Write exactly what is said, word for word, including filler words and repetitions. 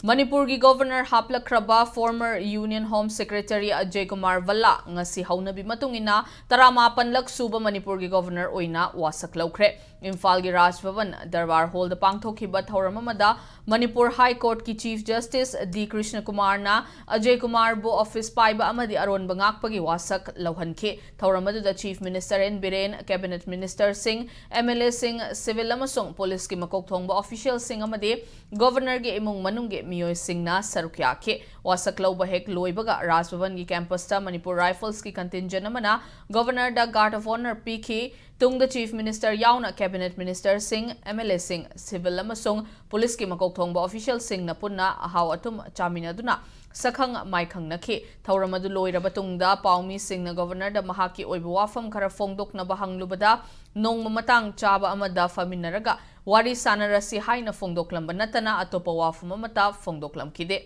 ꯃꯅꯤꯄꯨꯔꯒꯤ ꯒꯣꯚꯔꯅꯔ ꯍꯥꯞꯂꯛꯈ꯭ꯔꯕ former Union Home Secretary Ajay Kumar Bhalla ꯉꯁꯤ ꯍꯧꯅꯕꯤ ꯃꯇꯨꯡ ꯏꯟꯅ ꯇꯔꯥꯃꯥꯄꯟꯂꯛ ꯁꯨꯕ ꯃꯅꯤꯄꯨꯔꯒꯤ ꯒꯣꯚꯔꯅꯔ ꯑꯣꯏꯅ ꯋꯥꯁꯛ ꯂꯧꯈ꯭ꯔꯦ꯫ ꯏꯝꯐꯥꯜꯒꯤ ꯔꯥꯖ ꯚꯕꯟ ꯗꯔꯕꯥꯔ ꯍꯣꯜꯗ ꯄꯥꯡꯊꯣꯛꯈꯤꯕ ꯊꯧꯔꯝ ꯑꯃꯗ ꯃꯅꯤꯄꯨꯔ ꯍꯥꯏ ꯀꯣꯔꯠꯀꯤ ꯆꯤꯐ ꯖꯁꯇꯤꯁ ꯗꯤ ꯀ꯭ꯔꯤꯁꯅ ꯀꯨꯃꯥꯔꯅ ꯑꯖꯌ ꯀꯨꯃꯥꯔꯕꯨ ꯑꯣꯐꯤꯁ ꯄꯥꯏꯕ ꯑꯃꯗꯤ ꯑꯔꯣꯟꯕ ꯉꯥꯛꯄꯒꯤ ꯋꯥꯁꯛ ꯂꯧꯍꯟꯈꯤ꯫ ꯊꯧꯔꯝ ꯑꯗꯨꯗ chief minister N Biren, cabinet ꯃꯤꯅꯤꯁꯇꯔꯁꯤꯡ, ꯑꯦꯝ ꯑꯦꯜ ꯑꯦꯁꯤꯡ, ꯁꯤꯚꯤꯜ ꯑꯃꯁꯨꯡ ꯄꯨꯂꯤꯁꯀꯤ ꯃꯀꯣꯛ ꯊꯣꯡꯕ ꯑꯣꯐꯤꯁꯤꯌꯦꯜꯁꯤꯡ ꯑꯃꯗꯤ ꯒꯣꯚꯔꯅꯔꯒꯤ ꯏꯃꯨꯡ ꯃꯅꯨꯡꯒꯤ ꯃꯤꯑꯣꯏꯁꯤꯡꯅ ꯁꯔꯨꯛ ꯌꯥꯈꯤ꯫ ꯋꯥꯁꯛ ꯂꯧꯕ ꯍꯦꯛ ꯂꯣꯏꯕꯒ ꯔꯥꯖ ꯚꯕꯟꯒꯤ ꯀꯦꯝꯄꯁꯇ ꯃꯅꯤꯄꯨꯔ ꯔꯥꯏꯐꯜꯁꯀꯤ ꯀꯟꯇꯤꯟꯖꯦꯟ ꯑꯃꯅ ꯒꯣꯚꯔꯅꯔꯗ ꯒꯥꯔꯗ ꯑꯣꯐ ꯑꯣꯅꯔ ꯄꯤꯈꯤ꯫ ꯇꯨꯡꯗ ꯆꯤꯐ ꯃꯤꯅꯤꯁꯇꯔ ꯌꯥꯎꯅ ꯀꯦꯕꯤꯅꯦꯠ ꯃꯤꯅꯤꯁꯇꯔꯁꯤꯡ, ꯑꯦꯝ ꯑꯦꯜ ꯑꯦꯁꯤꯡ, ꯁꯤꯚꯤꯜ ꯑꯃꯁꯨꯡ ꯄꯨꯂꯤꯁꯀꯤ ꯃꯀꯣꯛ ꯊꯣꯡꯕ ꯑꯣꯐꯤꯁꯤꯌꯦꯜꯁꯤꯡꯅ ꯄꯨꯟꯅ ꯑꯍꯥꯎ ꯑꯊꯨꯝ ꯆꯥꯃꯤꯟꯅꯗꯨꯅ ꯁꯛꯈꯪ ꯃꯥꯏꯈꯪꯅꯈꯤ꯫ ꯊꯧꯔꯝ ꯑꯗꯨ ꯂꯣꯏꯔꯕ ꯇꯨꯡꯗ ꯄꯥꯎꯃꯤꯁꯤꯡꯅ ꯒꯣꯚꯔꯅꯔꯗ ꯃꯍꯥꯛꯀꯤ ꯑꯣꯏꯕ ꯋꯥꯐꯝ ꯈꯔ ꯐꯣꯡꯗꯣꯛꯅꯕ ꯍꯪꯂꯨꯕꯗ ꯅꯣꯡꯃ ꯃꯇꯥꯡ ꯆꯥꯕ ꯑꯃꯗ ꯐꯝꯃꯤꯟꯅꯔꯒ ꯋꯥꯔꯤ ꯁꯥꯟꯅꯔꯁꯤ ꯍꯥꯏꯅ ꯐꯣꯡꯗꯣꯛꯂꯝꯕ ꯅꯠꯇꯅ ꯑꯇꯣꯞꯄ ꯋꯥꯐꯝ ꯑꯃꯠꯇ ꯐꯣꯡꯗꯣꯛꯂꯝꯈꯤꯗꯦ꯫